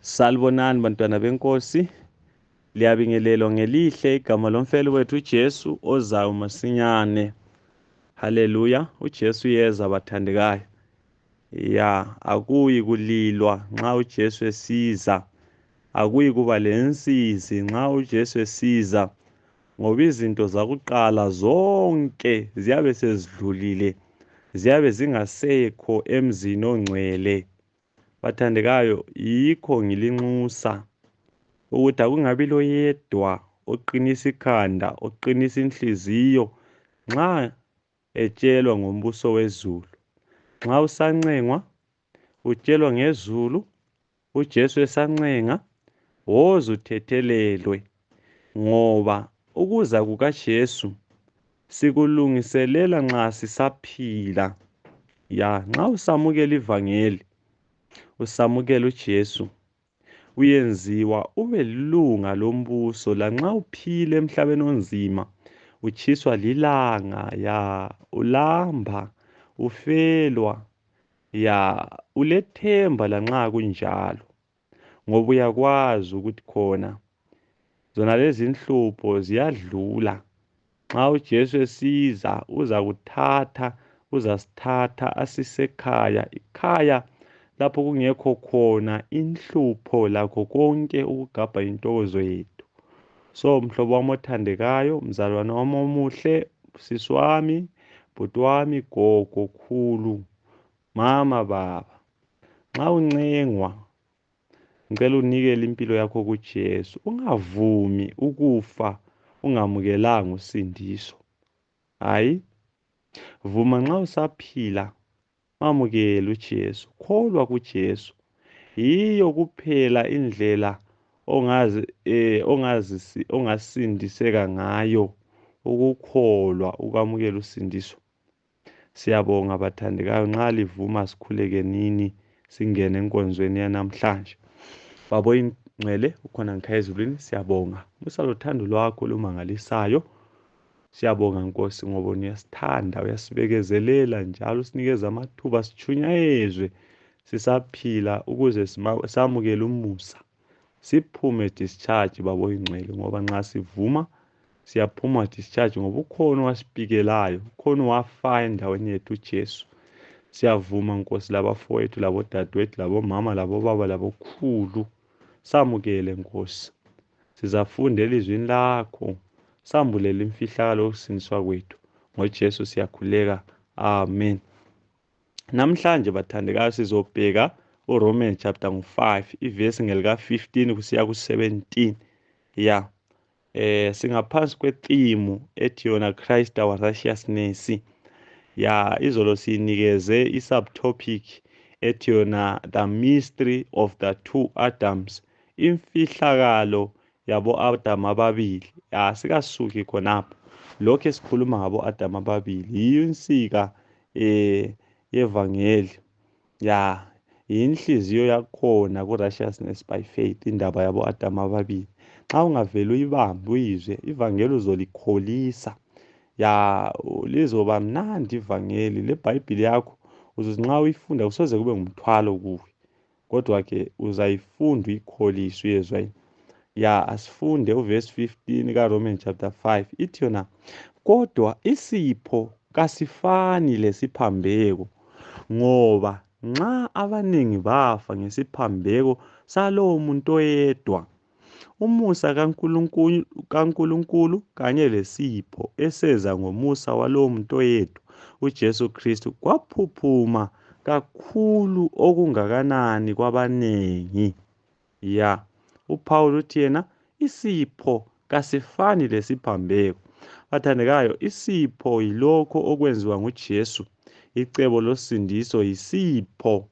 Salibonani bantwana benkosi, liyabingelelwa ngelihle igama lomfelo wethu uJesu ozayo masinyane. Haleluya, uJesu yeza bathandekayo. Akuyi kulilwa nxa uJesu esiza. Akuyi kuba lensizi nxa uJesu esiza, ngoba izinto zakuqala zonke ziyabe sezidlulile, ziyabe zingasekho emzini ongcwele. Bathandekayo, yikho ngilinxusa ukuthi akungabi loyedwa oqinisa ikhanda, oqinisa inhliziyo nxa etshelwa ngombuso wezulu. Nxa usancengwa, utshelwa ngezulu, uJesu esancenga, woza uthethelelwe, ngoba ukuza kukaJesu sikulungiselela nxa sisaphila. Nxa usamukela ivangeli, usamukela uJesu, uyenziwa ube lilunga lombuso. Lanxa uphila emhlabeni onzima, utshiswa lilanga, ulamba, ufelwa, ulethemba lanxa kunjalo, ngoba uyakwazi ukuthi khona zona lezi inhlupho ziyadlula. Nxa uJesu esiza, uzasithatha asisekhaya, ikhaya lapho kungekho khona inhlupho lakho konke ukugabha intokozo yethu. So mhlobo wami othandekayo, mzalwane wami omuhle, sisi wami, bhuti wami, gogo, khulu, mama, baba, nxa uncengwa, ngicela unikele impilo yakho kuJesu. Ungavumi ukufa ungamukelanga usindiso. Vuma nxa usaphila, mamukele uJesu, kholwa kuJesu. Yiyo kuphela indlela ongasindiseka ngayo, ukukholwa, ukwamukela usindiso. Siyabonga bathandekayo, nxa livuma sikhuleke nini singene enkonzweni yanamhlanje. Baba oyingcwele, ukhona ngikhaya ezulwini, siyabonga musa lothando lwakho olumangalisayo. Siyabonga Nkosi ngoba uyasithanda, uyasibekezelela njalo usinikeza amathuba sichunyayezwe sisaphila ukuze samukele umusa, siphume discharge Baba oyingcwele, ngoba nxa sivuma siyaphuma discharge, ngoba ukhona owasipikelayo, ukhona owafayo endaweni yethu uJesu. Siyavuma Nkosi labafowethu, labodadewethu, labomama, labobaba, labokhulu, samukele Nkosi. Sizafunda elizwini lakho, sambulela imfihlakalo yokusindiswa kwethu, ngoJesu siyakhuleka, amen. Namhlanje bathandekayo sizobheka uRomans chapter 5 ivesi ngelika 15 kusiya ku17. Singaphansi kwetheme ethi yona Christ our righteousness. Izolo sinikeze isubtopic ethi yona the mystery of the two Adams, imfihlakalo yabo Adam ababili. Sikasuki khonapho, lokho esikhuluma ngabo Adam ababili yiyo insika yevangeli. Inhliziyo yakhona ku-righteousness by faith, indaba yabo Adam ababili. Nxa ungavela uyibambe uyizwe ivangeli, uzolikholisa. Lizoba mnandi ivangeli leBhayibhili yakho. Uzuthi nxa uyifunda kusoze kube ngumthwalo kuwe, kodwa ke uzayifunda uyikholise, uyezwa yini? Asifunde uverse 15 kaRomans chapter 5 ithi yona, kodwa isipho kasifani lesiphambeko, ngoba nxa abanengi bafa ngesiphambeko salowo muntu oyedwa, umusa kaNkulunkulu kanye lesipho eseza ngomusa walowo muntu oyedwa uJesu Kristu kwaphuphuma kakhulu okungakanani kwabanengi. UPaul uthi yena isipho kasifani lesiphambeko. Bathandekayo, isipho yilokho okwenziwa nguJesu. Icebo losindiso yisipho,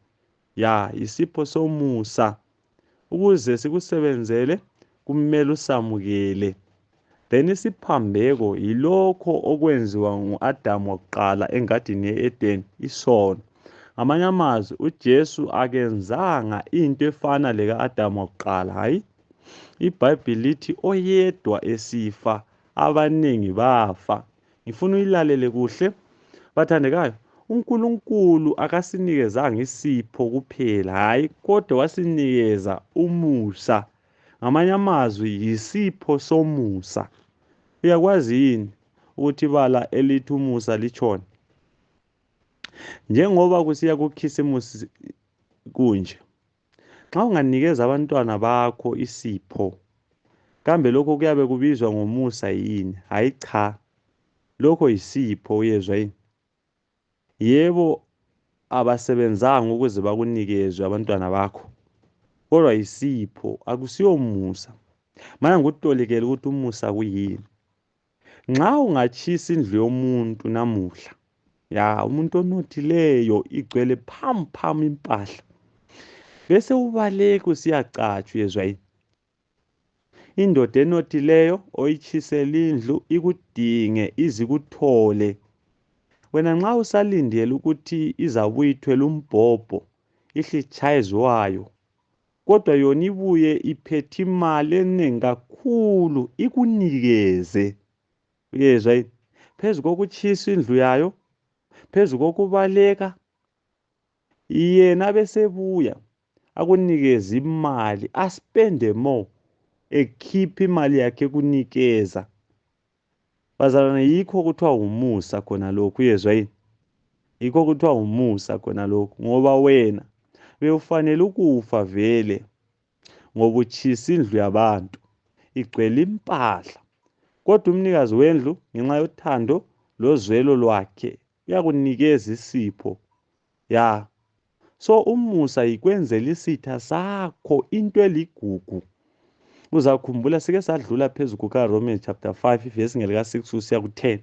yisipho somusa. Ukuze sikusebenzele kumele usamukele. Then isiphambeko yilokho okwenziwa ngu-Adam wakuqala engadini ye-Eden, isono. Ngamanye amazwi, uJesu akenzanga into efana leka-Adam wakuqala. IBhayibhili lithi oyedwa esifa abanengi bafa. Ngifuna uyilalele kuhle bathandekayo. uNkulunkulu akasinikezanga isipho kuphela, hayi, kodwa wasinikeza umusa. Ngamanye amazwi, yisipho somusa. Uyakwazi yini ukuthi ibala elithi umusa litshona? Njengoba kusiya kukhisimusi kunje, xa unganikeza abantwana bakho isipho, kambe lokho kuyabe kubizwa ngomusa yini? Hayi cha, lokho yisipho. Uyezwa yini? Yebo, abasebenzanga ukuze bakunikezwe abantwana bakho, kodwa yisipho, akusiyo musa. Mana ngikutolikele ukuthi umusa kuyini. Nxa ungatshisa indlu yomuntu namuhla, umuntu onothileyo, igcwele phamu impahla, bese ubaleka usiyacatsha, uyezwa yini? Indoda enothileyo oyitshisela indlu ikudinge izikuthole, wena nxa usalindele ukuthi izabuya ithwele umbhobho ihle itshayezwayo, kodwa yona ibuye iphethe imali enengi kakhulu ikunikeze, uyezwa yini? Phezu kokutshisa indlu yayo, phezu kokubaleka, yena besebuya akunikeze imali, aspende more, ekhipha imali yakhe kunikeza. Bazalwane, yikho kuthiwa umusa khona lokhu, uyezwa yini? Yikho kuthiwa umusa khona lokhu, ngoba wena bewufanele ukufa vele, ngoba utshisa indlu yabantu igcwele impahla, kodwa umnikazi wendlu ngenxa yothando lozwelo lwakhe uyakunikeza isipho. So umusa yikwenzela isitha sakho into eligugu. Uzakhumbula sike sadlula phezu kukaRomans chapter 5 verse ngelika-6 kusiya ku-10.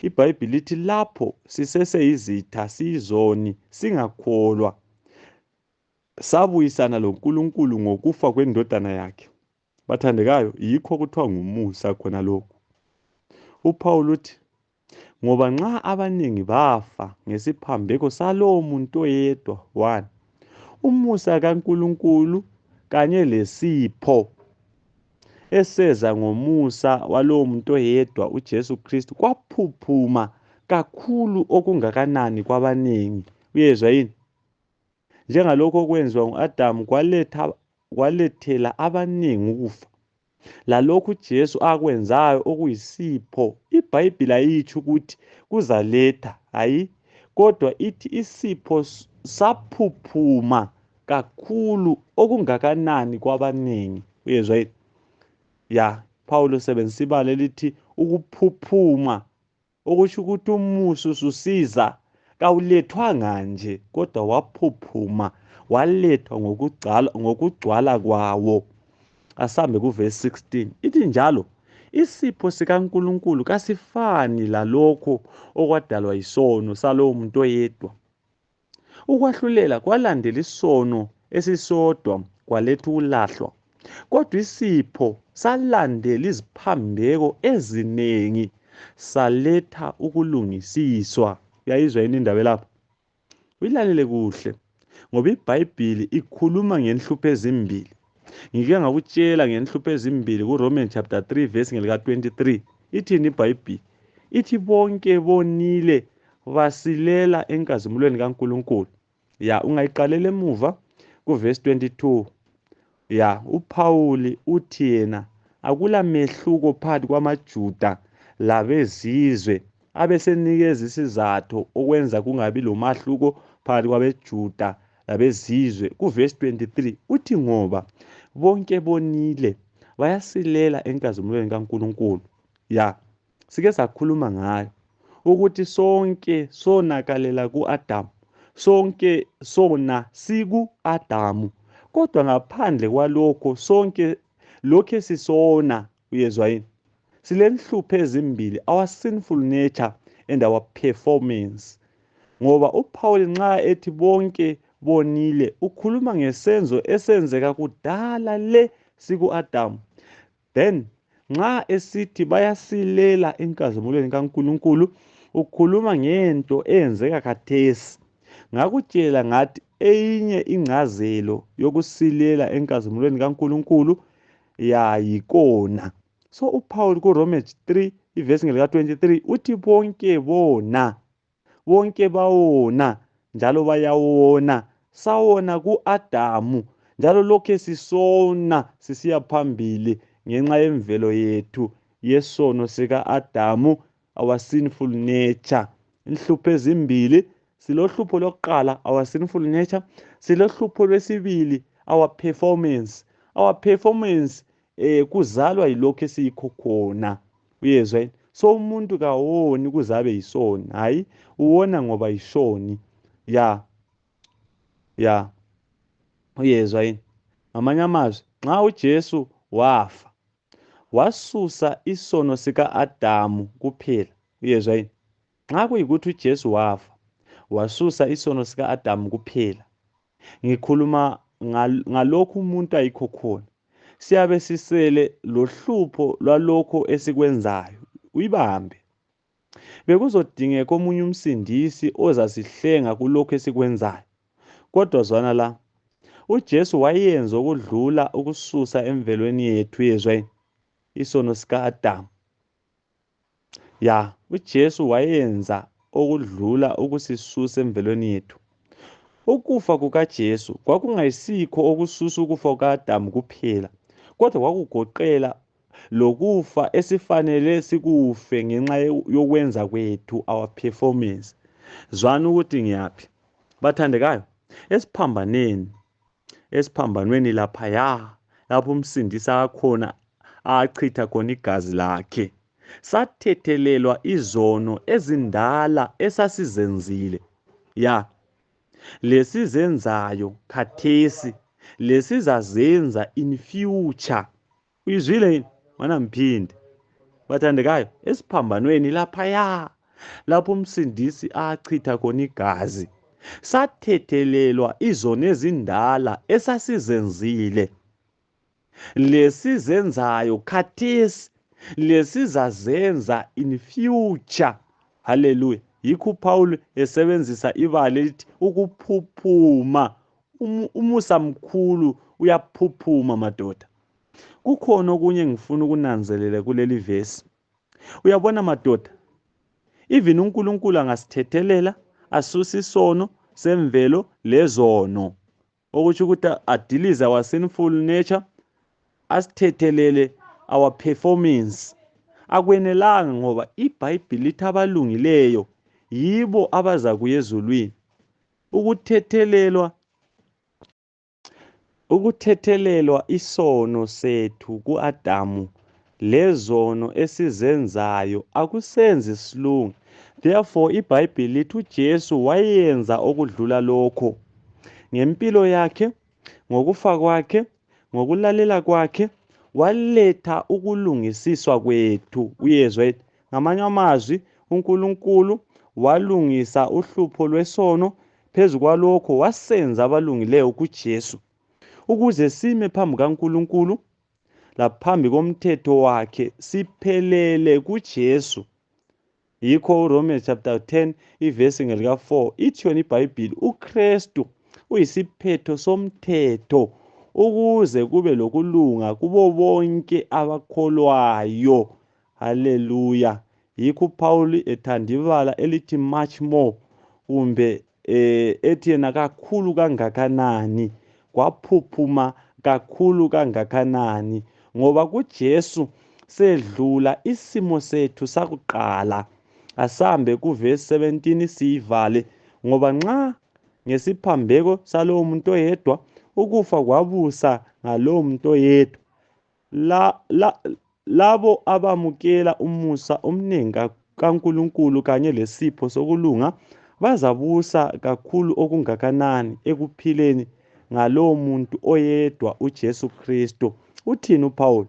IBhayibhili lithi lapho siseseyizitha, siyizoni, singakholwa, sabuyisana loNkulunkulu ngokufa kwendodana yakhe. Bathandekayo, yikho kuthiwa ngumusa khona lokhu. uPaul uthi, ngoba nxa abaningi bafa ngesiphambeko salowo muntu oyedwa, 1, umusa kaNkulunkulu kanye lesipho eseza ngomusa walowo muntu oyedwa, uJesu Kristu, kwaphuphuma kakhulu okungakanani kwabanengi. Uyezwa yini? Njengalokho okwenziwa ngu-Adamu kwalethela abanengi ukufa, lalokhu uJesu akwenzayo okuyisipho, iBhayibhili ayitsho ukuthi kuzaletha, hayi, kodwa ithi isipho saphuphuma kakhulu okungakanani kwabanengi. Uyezwa yini? Paulo usebenzisa ibala elithi ukuphuphuma, okusho ukuthi umusa ususiza, kawulethwanga nje, kodwa waphuphuma, walethwa ngokugcwala kwawo. Asambe kuverse 16, ithi njalo isipho sikaNkulunkulu kasifani lalokho okwadalwa yisono salowo muntu oyedwa. Ukwahlulela kwalandela isono esisodwa kwaletha ukulahlwa, kodwa isipho salandela iziphambeko ezinengi saletha ukulungisiswa. Uyayizwa yini indaba lapha? Uyilalele kuhle, ngoba iBhayibhili ikhuluma ngenhlupho ezimbili. Ngike ngakutshela ngenhlupho ezimbili kuRomans chapter 3 verse ngelika-23. Ithini iBhayibhili? Ithi bonke bonile basilela enkazimulweni kaNkulunkulu. Ungayiqalela emuva kuverse 22. uPawuli uthi yena akula mehluko phakathi kwamaJuda labezizwe, abesenikeza isizathu okwenza kungabi lomahluko phakathi kwabeJuda labezizwe. Kuverse 23 uthi ngoba bonke bonile bayasilela enkazimulweni kaNkulunkulu. Sike sakhuluma ngayo ukuthi sonke sonakalela ku-Adamu, sonke sona siku-Adamu, kodwa ngaphandle kwalokho sonke lokhe sisona. Uyezwa yini? Silenhlupho ezimbili, our sinful nature and our performance. Ngoba uPaul nxa ethi bonke bonile ukhuluma ngesenzo esenzeka kudala le siku-Adamu. Then nxa esithi bayasilela enkazimulweni kaNkulunkulu ukhuluma ngento eyenzeka khathesi. Ngakutshela ngathi eyinye ingcazelo yokusilela enkazimulweni kaNkulunkulu yikona. So uPaul kuRomans 3 iverse ngelika-23 uthi bonke bona bonke bawona njalo bayawona, sawona ku-Adamu njalo lokhe sisona sisiya phambili ngenxa yemvelo yethu yesono sika-Adamu, our sinful nature. Inhlupho ezimbili, silohlupho lokuqala, our sinful nature, silohlupho lwesibili, our performance. Our performance kuzalwa yilokho esiyikho khona. Uyezwa yini? So umuntu kawoni kuzabe yisoni, hayi uwona ngoba yisoni. Ya uyezwa yini? Ngamanye amazwi, nxa uJesu wafa wasusa isono sika-Adamu kuphela. Uyezwa yini? Nxa kuyikuthi uJesu wafa wasusa isono sika-Adamu kuphela, ngikhuluma ngalokhu umuntu ayikho khona, siyabe sisele lohlupho lwalokho esikwenzayo. Uyibambe. Bekuzodingeka omunye umsindisi ozasihlenga kulokho esikwenzayo. Kodwa zwana la, uJesu wayenza okudlula ukususa emvelweni yethu, yezwa yini? Isono sika-Adamu. uJesu wayenza okudlula ukusisusa emvelweni yethu. Ukufa kukaJesu kwakungayisikho okususa ukufa kuka-Adamu kuphela, kodwa kwakugoqela lokufa esifanele sikufe ngenxa yokwenza kwethu, our performance. Zwana ukuthi ngiyaphi bathandekayo? Esiphambanweni laphaya, lapho umsindisi akhona achitha khona igazi lakhe, sathethelelwa izono ezindala esasizenzile. Lesizenzayo khathesi, lesizazenza in future. Uyizwile yini? Mana mphindi bathandekayo, esiphambanweni laphaya, lapho umsindisi achitha khona igazi, sathethelelwa izono ezindala esasizenzile, lesizenzayo khathesi, lesizazenza in future. Haleluya. Yikho uPaul esebenzisa ibala elithi ukuphuphuma. Umusa mkhulu uyaphuphuma madoda. Kukhona okunye ngifuna ukunanzelela kuleli vesi. Uyabona madoda, even uNkulunkulu angasithethelela asuse isono semvelo lezono, okuthi ukuthi adilize our sinful nature, asithethelele our performance. Akwenelanga ngoba iBhayibheli lithi abalungileyo yibo abaza kuya ezulwini. Ukuthethelelwa isono sethu ku-Adamu lezono esizenzayo akusenzi silungu. Therefore iBhayibheli lithi uJesu wayenza okudlula lokho ngempilo yakhe, ngokufa kwakhe, ngokulalela kwakhe, waletha ukulungisiswa kwethu. Uyezwa yini? Ngamanye amazwi, uNkulunkulu walungisa uhlupho lwesono, phezu kwalokho wasenza abalungileyo kuJesu, ukuze sime phambi kaNkulunkulu laphambi komthetho wakhe siphelele kuJesu. Yikho uRomans chapter 10 ivesi ngelika 4 ithi yona iBhayibheli, uKristu uyisiphetho somthetho ukuze kube lokulunga kubo bonke abakholwayo. Haleluya. Yikho uPaul ethanda ibala elithi much more, kumbe ethi yena kakhulu kangakanani, kwaphuphuma kakhulu kangakanani, ngoba kuJesu sedlula isimo sethu sakuqala. Asambe kuvesi 17 siyivale, ngoba nxa ngesiphambeko salowo muntu oyedwa ukufa kwabusa ngalowo muntu oyedwa, labo abamukela umusa omningi kaNkulunkulu kanye lesipho sokulunga bazabusa kakhulu okungakanani ekuphileni ngalowo muntu oyedwa, uJesu Kristu. Uthini uPaul?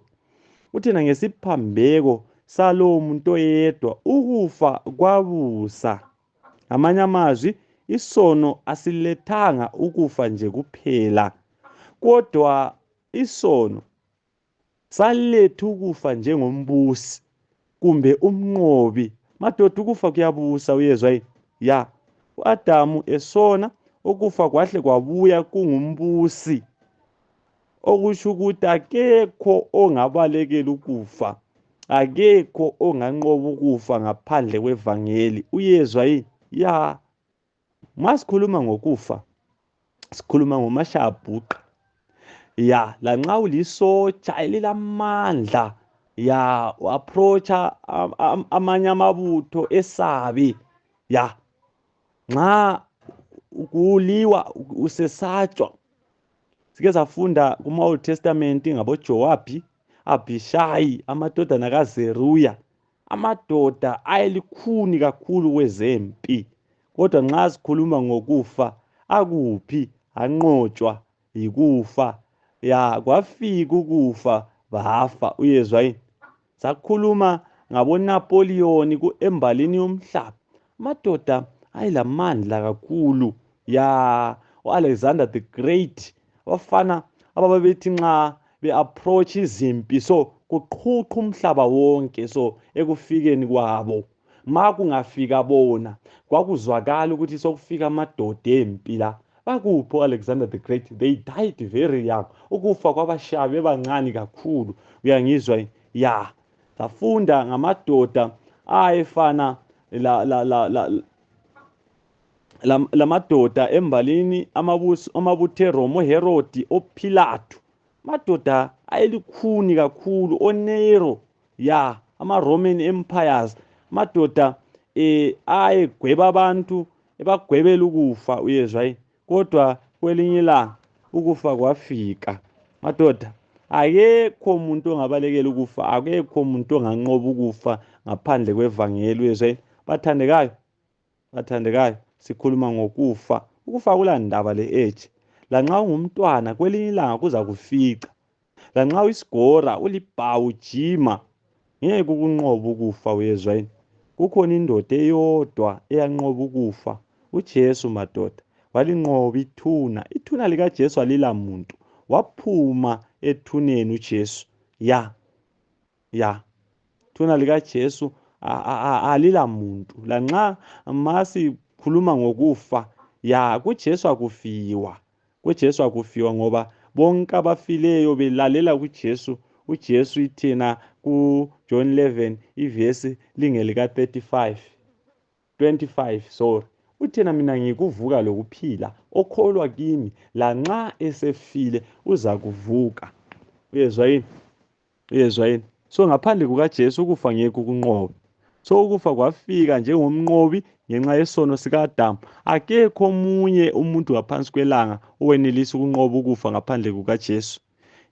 Uthina ngesiphambeko salowo muntu oyedwa ukufa kwabusa. Ngamanye amazwi, isono asilethanga ukufa nje kuphela, kodwa isono saletha ukufa njengombusi kumbe umnqobi. Madoda, ukufa kuyabusa. Uyezwa yini? U-Adamu esona, ukufa kwahle kwabuya kungumbusi, okusho ukuthi akekho ongabalekela ukufa, akekho onganqoba ukufa ngaphandle kwevangeli. Uyezwa yini? ya masikhuluma ngokufa sikhuluma ngomashabhuqa ya lanxa ulisotsha elilamandla ya approacha amanye amabutho esabi ya nxa kuliwa usesatshwa sike safunda kuma Old Testament ngaboJowabi, Abhishayi, amadodana kaZeruya, amadoda ayelikhuni kakhulu kwezempi. Kodwa nxa sikhuluma ngokufa akuphi anqotshwa yikufa ya kwafika ukufa bafa. Uyezwa yini? Sakhuluma ngaboNapoleon embalini yomhlaba, amadoda ayelamandla kakhulu ya uAlexander the Great, abafana ababethi nxa be-approach izimpi so kuqhuqha umhlaba wonke. So ekufikeni kwabo ma kungafika bona kwakuzwakala ukuthi sokufika amadoda empi la. Bakuphi uAlexander the Great? They died very young. Ukufa kwabashabi bebancane kakhulu. Uyangizwa ya safunda ngamadoda ayefana lamadoda embalini amabutho eRome, uHerodi, oPhilato, madoda ayelikhuni kakhulu, oNero ya ama-Roman empires, madoda ayegweba abantu ebagwebela ukufa. Uyezwa yini? Kodwa kwelinye ilanga ukufa kwafika. Madoda akekho umuntu ongabalekela ukufa, akekho umuntu onganqoba ukufa ngaphandle kwevangeli. Uyezwa yini? Bathandekayo sikhuluma ngokufa. Ukufa kulandaba le-age. Lanxa ungumntwana kwelinye ilanga kuza kufica. Lanxa uyisigora ulibhawu ujima ngeke ukunqoba ukufa. Uyezwa yini? Kukhona indoda eyodwa eyanqoba ukufa, uJesu. Madoda walinqoba ithuna. Ithuna likaJesu alila muntu. Waphuma ethuneni uJesu ya ithuna likaJesu alila muntu. Lanxa masikhuluma ngokufa ya kuJesu akufiwa ngoba bonke abafileyo belalela kuJesu. uJesu ithina kuJohn 11 ivesi lingelika 25 sorry, uthina mina ngikuvuka lokuphila, okholwa kimi lanxa esefile uza kuvuka. Uyezwa yini? So ngaphandle kukaJesu ukufa ngeke ukunqobe. So ukufa kwafika njengomnqobi ngenxa yesono sikaAdamu. Akekho omunye umuntu ngaphansi kwelanga owenelisa ukunqoba ukufa ngaphandle kukaJesu.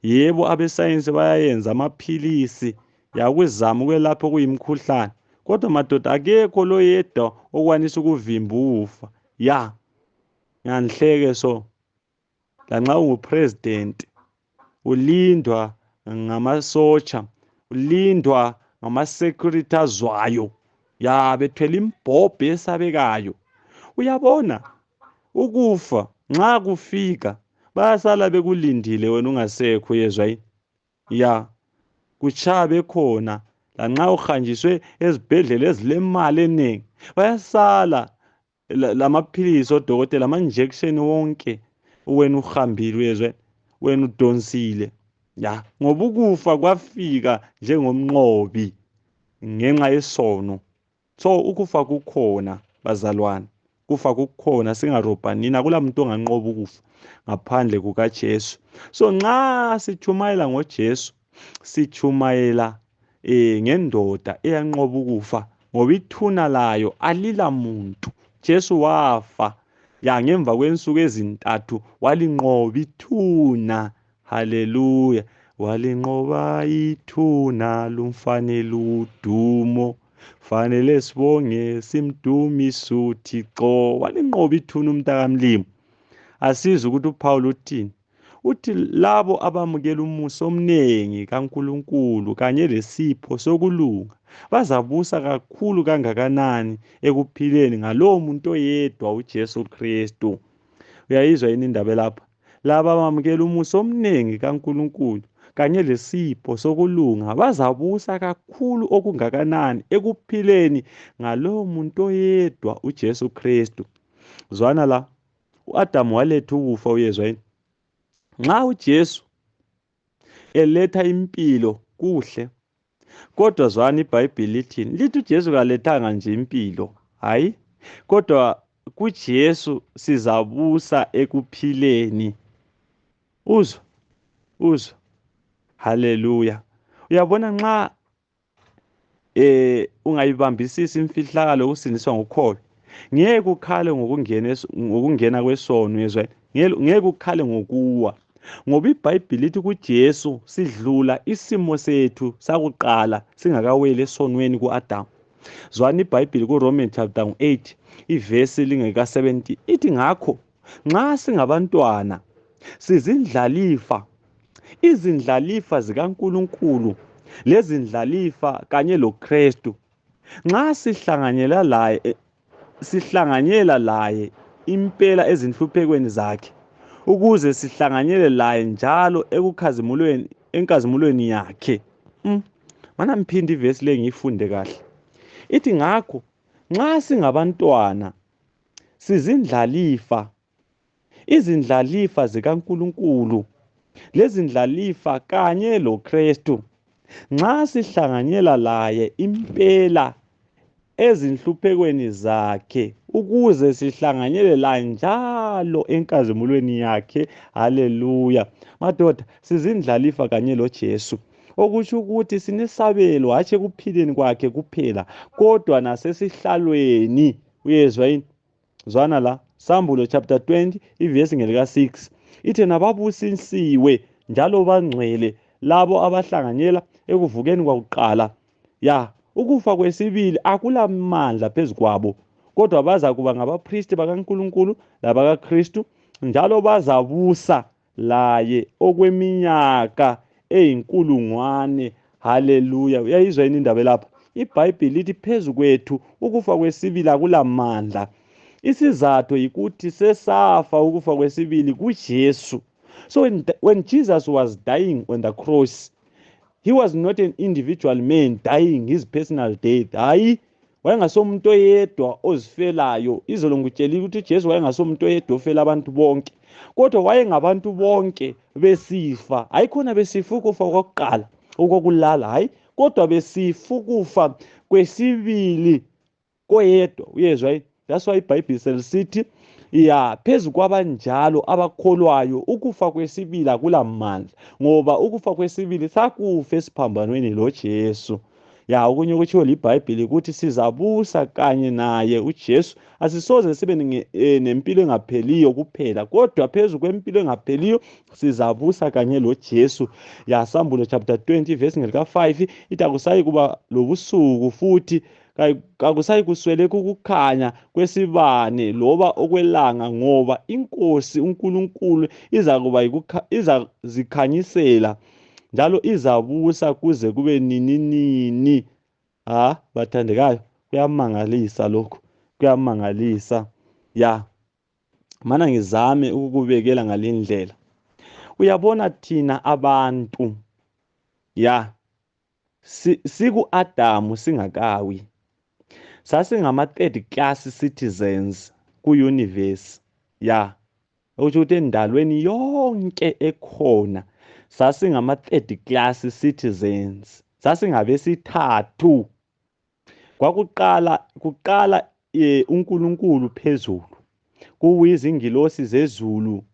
Yebo, abesayensi bayayenza amaphilisi yakuzama ukwelapha okuyimkhuhlane, kodwa madoda akekho lo yedwa okwanisa ukuvimba ukufa. Ya nganhleke so lanxa ungupresident ulindwa ngamasotsha, ulindwa ngama-security azwayo ya bethwele imbhobho esabekayo. Uyabona ukufa nxa kufika bayasala bekulindile wena ungasekho. Uyezwa yini? Ya kutshaya bekhona lanxa uhanjiswe ezibhedlela ezilemali eningi, bayasala lamaphilisi odokotela, ama-injection wonke wena uhambile. Uyezwa wena udonsile ya ngoba ukufa kwafika njengomnqobi ngenxa yesono. So ukufa kukhona bazalwane, kufa kukhona, singarobhanini. Akulamuntu onganqoba ukufa ngaphandle kukaJesu. So nxa sichumayela ngoJesu sichumayela ngendoda eyanqoba ukufa ngoba ithuna layo alila muntu. Jesu wafa ya ngemva kwensuku ezintathu walinqoba ithuna. Haleluya! Walinqoba ithuna lumfanele udumo, fanele sibonge simdumise uThixo. Walinqoba ithuna umntakamlimo. Asiza ukuthi uPaul uthini? Uthi labo abamukela umusa omnengi kaNkulunkulu kanye lesipho sokulunga bazabusa kakhulu kangakanani ekuphileni ngalowo muntu oyedwa uJesu Kristu. Uyayizwa yini indaba lapha? Laba abamukela umusa omnengi kaNkulunkulu kanye lesipho sokulunga bazabusa kakhulu okungakanani ekuphileni ngalowo muntu oyedwa uJesu Kristu. Zwana la, uAdamu waletha ukufa. Uyezwa yini? Nxa uJesu eletha impilo kuhle, kodwa zwana iBhayibheli lithini? Lithi uJesu kalethanga nje impilo, hayi, kodwa kuJesu sizabusa ekuphileni. Uzwa, uzwa. Haleluya. Uyabona nxa ungayibambisisi imfihlakalo yokusindiswa ngokholo, ngeke ukhale ngokungena kwesono, yezwa, ngeke ukhale ngokuwa, ngoba iBhayibhili lithi kuJesu sidlula isimo sethu sakuqala singakaweli esonweni ku-Adamu. Zwana iBhayibhili kuRomans chapter 8 ivesi lingeka-70 ithi, ngakho nxa singabantwana sizindlalifa, izindlalifa zikaNkulunkulu lezindlalifa kanye loKristu. Nxa sihlanganyela laye impela ezinhluphekweni zakhe, ukuze sihlanganyele laye njalo enkazimulweni yakhe. Mana mphindi ivesi le ngiyifunde kahle. Ithi ngakho nxa singabantwana sizindlalifa, izindlalifa zikaNkulunkulu lezindlalifa kanye loKristu. Nxa sihlanganyela laye impela ezinhluphekweni zakhe, ukuze sihlanganyele laye njalo enkazimulweni yakhe. Haleluya. Madoda, sizindlalifa kanye loJesu, okutsho ukuthi sinesabelo hatshi ekuphileni kwakhe kuphela, kodwa nasesihlalweni. Uyezwa yini? Zwana la, Sambulo chapter 20 ivesi ngelika-6 ithi, nababusisiwe njalo bangcwele labo abahlanganyela ekuvukeni kwakuqala. Ukufa kwesibili akulamandla phezu kwabo, kodwa baza kuba ngabaphristi bakaNkulunkulu labakaKristu, njalo bazabusa laye okweminyaka eyinkulungwane. Haleluya. Uyayizwa yini indaba lapha? iBhayibhili lithi phezu kwethu ukufa kwesibili akulamandla. Isizathu yikuthi sesafa ukufa kwesibili kuJesu. So when Jesus was dying on the cross, he was not an individual man dying his personal death. Hayi, wayengasomuntu oyedwa ozifelayo. Izolo ngikutshelile ukuthi uJesu wayengasomuntu oyedwa ofela abantu bonke, kodwa wayengabantu bonke besifa. Hayi khona besifa ukufa kokuqala okokulala, hayi, kodwa besifa ukufa kwesibili koyedwa. Uyezwa yini? That's why iBhayibhili selisithi phezu kwabanjalo abakholwayo ukufa kwesibili akulamandla, ngoba ukufa kwesibili sakufa esiphambanweni loJesu. Okunye okutshiwo liBhayibhili ukuthi sizabusa kanye naye uJesu. Asisoze sibe nempilo engapheliyo kuphela, kodwa phezu kwempilo engapheliyo sizabusa kanye loJesu. Sambulo chapter 20 verse ngelika-5 ithi, akusayi kuba lobusuku futhi, kakusayi kusweleka ukukhanya kwesibane loba okwelanga, ngoba iNkosi uNkulunkulu izazikhanyisela njalo izabusa kuze kube nininini. Bathandekayo, kuyamangalisa lokhu, kuyamangalisa. Mana ngizame ukukubekela ngalindlela. Uyabona thina abantu siku-Adamu singakawi, sasingama third class citizens ku-universe. Okutsho ukuthi endalweni yonke ekhona sasingama third class citizens, sasingabesithathu. Kuqala uNkulunkulu phezulu, kubuye izingilosi zezulu,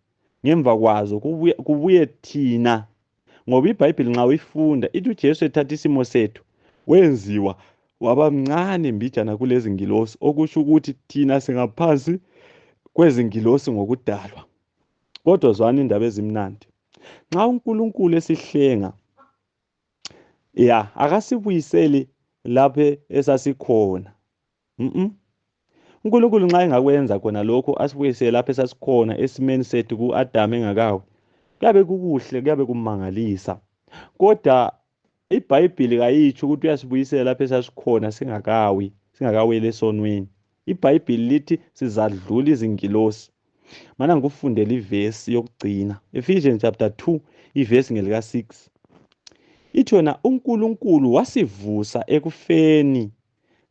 ngemva kwazo kubuye thina. Ngoba iBhayibhili nxa uyifunda ithi uJesu ethatha isimo sethu wenziwa waba mncane mbijana kulezi ngilosi, okusho ukuthi thina singaphansi kwezingilosi ngokudalwa. Kodwa zwana indaba ezimnandi. Nxa uNkulunkulu esihlenga, akasibuyiseli lapho esasikhona. uNkulunkulu nxa engakwenza khona lokho asibuyisele lapho esasikhona esimeni sethu ku-Adamu engakawi, kuyabe kukuhle, kuyabe kumangalisa. Kodwa iBhayibhili kayitsho ukuthi uyasibuyisela lapho esasikhona singakaweli esonweni. iBhayibhili lithi sizadlula izingilosi. Mana ngikufundele ivesi yokugcina, Ephesians chapter 2 ivesi ngelika-6 ithi, yona uNkulunkulu wasivusa ekufeni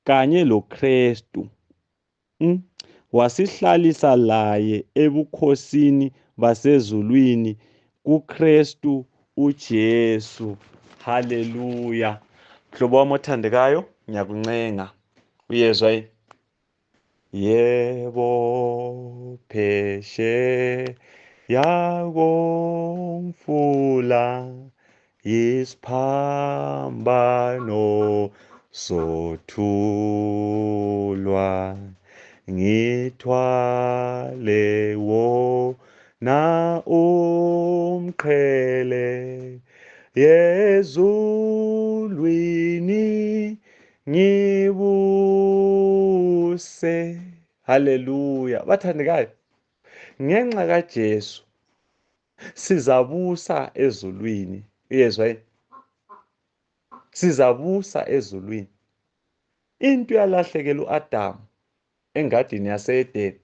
kanye loKristu, wasihlalisa laye ebukhosini basezulwini kuKristu uJesu. Haleluya. Mhlobo wami othandekayo, ngiyakuncenga, uyezwa yini? yebo phesheya komfula yisiphambano sothulwa ngithwale wona umqhele yezulwini ngibuse. Haleluya bathandekayo, ngenxa kaJesu sizabusa ezulwini. Uyezwa yini? Sizabusa ezulwini. Into yalahlekela uAdamu engadini yaseEdeni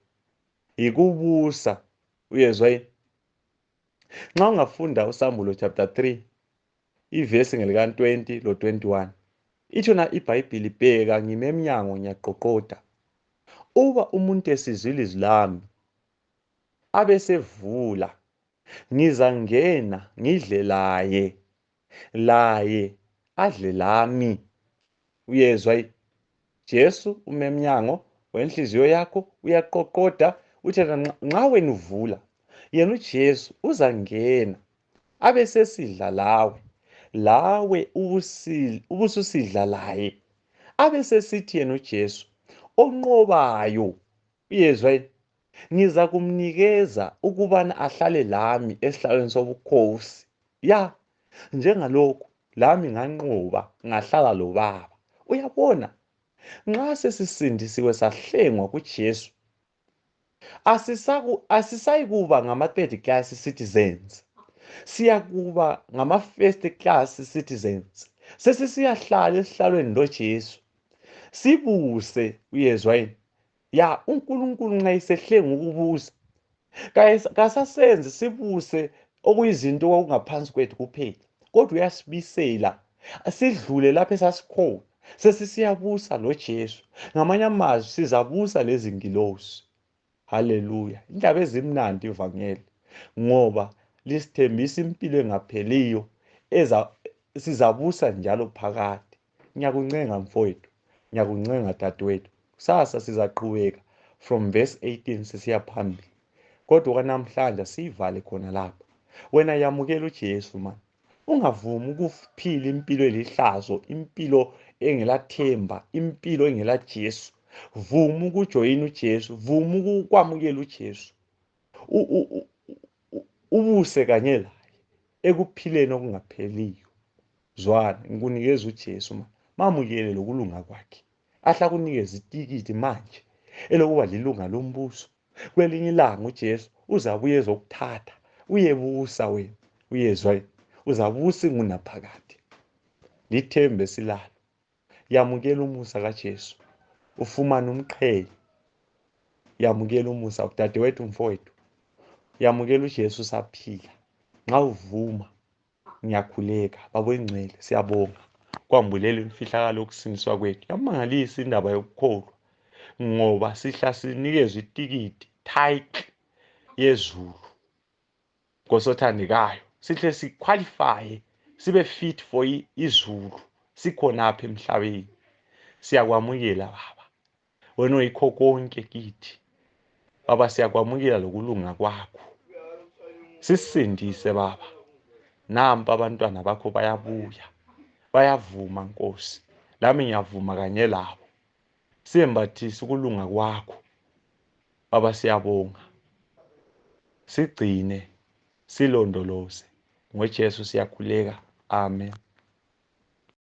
ikubusa. Uyezwa yini? Nxa ungafunda uSambulo chapter 3 ivesi ngelika20 lo21 ithona iBhayibheli, bheka ngime emnyango ngiyaqoqoda, uba umuntu esizwile izwi lami abesevula, ngizangena ngidle laye adle lami. Uyezwa yini? Jesu ume emnyango wenhliziyo yakho, uyaqoqoda, uthi nxa wena uvula, yena uJesu uzangena abesesidla lawe ubususidla laye, abesesithi yena uJesu onqobayo, uyezwa yini, ngiza kumnikeza ukubana ahlale lami esihlalweni sobukhosi. Ya, njengalokhu lami nganqoba ngahlala loBaba. Uyabona, nxa sesisindisiwe sahlengwa kuJesu, asisayikuba ngama-third class citizens, siyakuba ngama-first class citizens. Sesisiyahlala esihlalweni loJesu sibuse. Uyezwa yini? Ya, uNkulunkulu nxa esehlenga ukubusa, kasasenzi sibuse okuyizinto okungaphansi kwethu kuphela, kodwa uyasibisela sidlule lapho esasikhona, sesisiyabusa loJesu. Ngamanye amazwi sizabusa lezingilosi. Haleluya. Indaba ezimnandi ivangeli, ngoba lisithembisa impilo engapheliyo sizabusa njalo phakade. Ngiyakuncenga mfowethu, ngiyakuncenga dadewethu, kusasa sizaqhubeka from verse 18 sisiya phambili, kodwa kwanamhlanje siyivale khona lapha. Wena yamukela uJesu man, ungavumi ukuphila impilo elihlazo, impilo engelathemba, impilo engela Jesu. Vuma ukujoyina uJesu, vuma ukwamukela uJesu, ubuse kanye laye ekuphileni okungapheliyo. Zwana, ngikunikeza uJesu man, mamukele lokulunga kwakhe, ahla kunikeza itikiti manje elokuba lilunga lombuso. Kwelinye ilanga uJesu uzabuya ezokuthatha uyebusa wena. Uyezwa yini? Uzabusa ingunaphakade. Lithembe silalo. Yamukela umusa kaJesu, ufumane umqhele. Yamukela umusa udadewethu, mfowethu, yamukela uJesu usaphila. Nxa uvuma, ngiyakhuleka baba engcwele, siyabonga kwambulela imfihlakalo yokusindiswa kwethu. Yamangalisa indaba yokukholwa, ngoba sihla sinikezwe itikiti, title yezulu. Nkosothandekayo, sihle siqualifye, sibe fit for izulu sikhonapha emhlabeni. Siyakwamukela baba, wena oyikho konke kithi. Baba, siyakwamukela lokulunga kwakho. Sisindise baba. Nampa abantwana bakho bayabuya, bayavuma Nkosi, lami ngiyavuma kanye labo. Sembathise ukulunga kwakho baba, siyabonga. Sigcine, silondoloze, ngoJesu siyakhuleka. Amen.